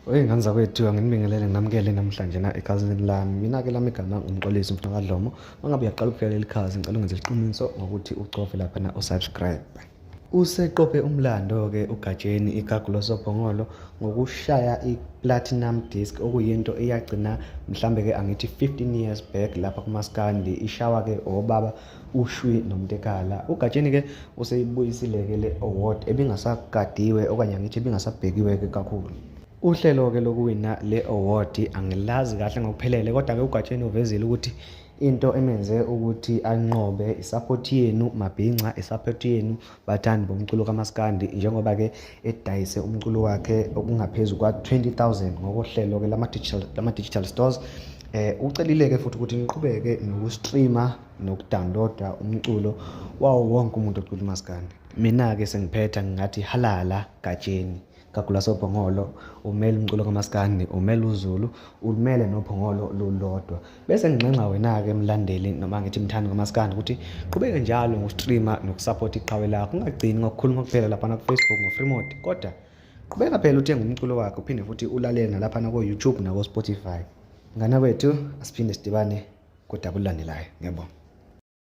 Oyi ngane zakwethu, anginibingelele nginamukele namhlanje na ekhazini lami. Mina-ke lami igama nguMxolisi Mfana kaDlomo. Uma ngabe uyaqala ukufika leli khazi, ngicela ungenze isiqiniso ngokuthi ucofe laphana usubscribe. Useqophe umlando-ke uGatsheni igagu loSobhongolo ngokushaya i-platinum disc okuyinto eyagcina mhlambe-ke angithi 15 years back lapha kumaskandi ishawa-ke obaba uShwi noMntekhala. UGatsheni-ke useyibuyisile-ke le award ebingasagadiwe okanye angithi ebingasabhekiwe-ke kakhulu. Uhlelo-ke lokuwina le award angilazi kahle ngokuphelele kodwa-ke uGatsheni uvezile ukuthi into emenze ukuthi anqobe isaphothi yenu mabhinca, isaphothi yenu bathandi bomculo kamaskandi njengoba-ke edayise umculo wakhe okungaphezu kwa-20,000 ngokohlelo-ke lama-digital stores. Ucelile-ke futhi ukuthi niqhubeke nokustreama nokudownloada umculo wawo wonke umuntu ocula umaskandi. Mina-ke sengiphetha ngingathi halala Gatsheni, Gagula Sobhongolo, umele umculo kamaskandi, umele uZulu, ulumele noPhongolo lulodwa. Bese nginxenxa wena-ke mlandeli noma ngithi mthandi kamaskandi ukuthi qhubeke njalo ngostreama nokusupport iqhawe lakho, ungagcini ngokukhuluma kuphela laphana ku-Facebook ngo-free mode, kodwa qhubeka phela uthenge umculo wakhe uphinde futhi ulalele nalaphana ko-YouTube nako-Spotify. Ngane kwethu, asiphinde sidibane kodaba olulandelayo. Ngiyabonga.